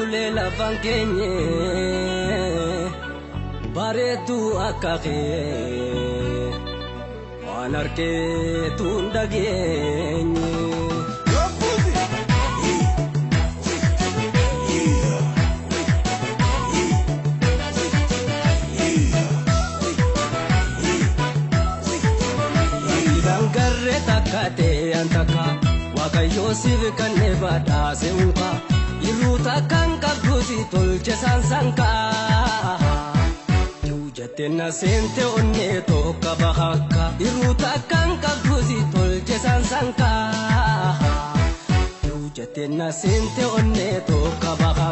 Barruulee lafaan keenye bareedduu akka kee waan argeetu hin dhageenye. Garree takka ta'e an takka Waaqayyoo siif kannee badhaase unka Irruu takkaan qabduuti tolche saansankaa. Jettee na seente onnee tokko bahakka Irruu takkaan qabduuti tolche saansankaa. Jettee na seente onnee tokko bahakka.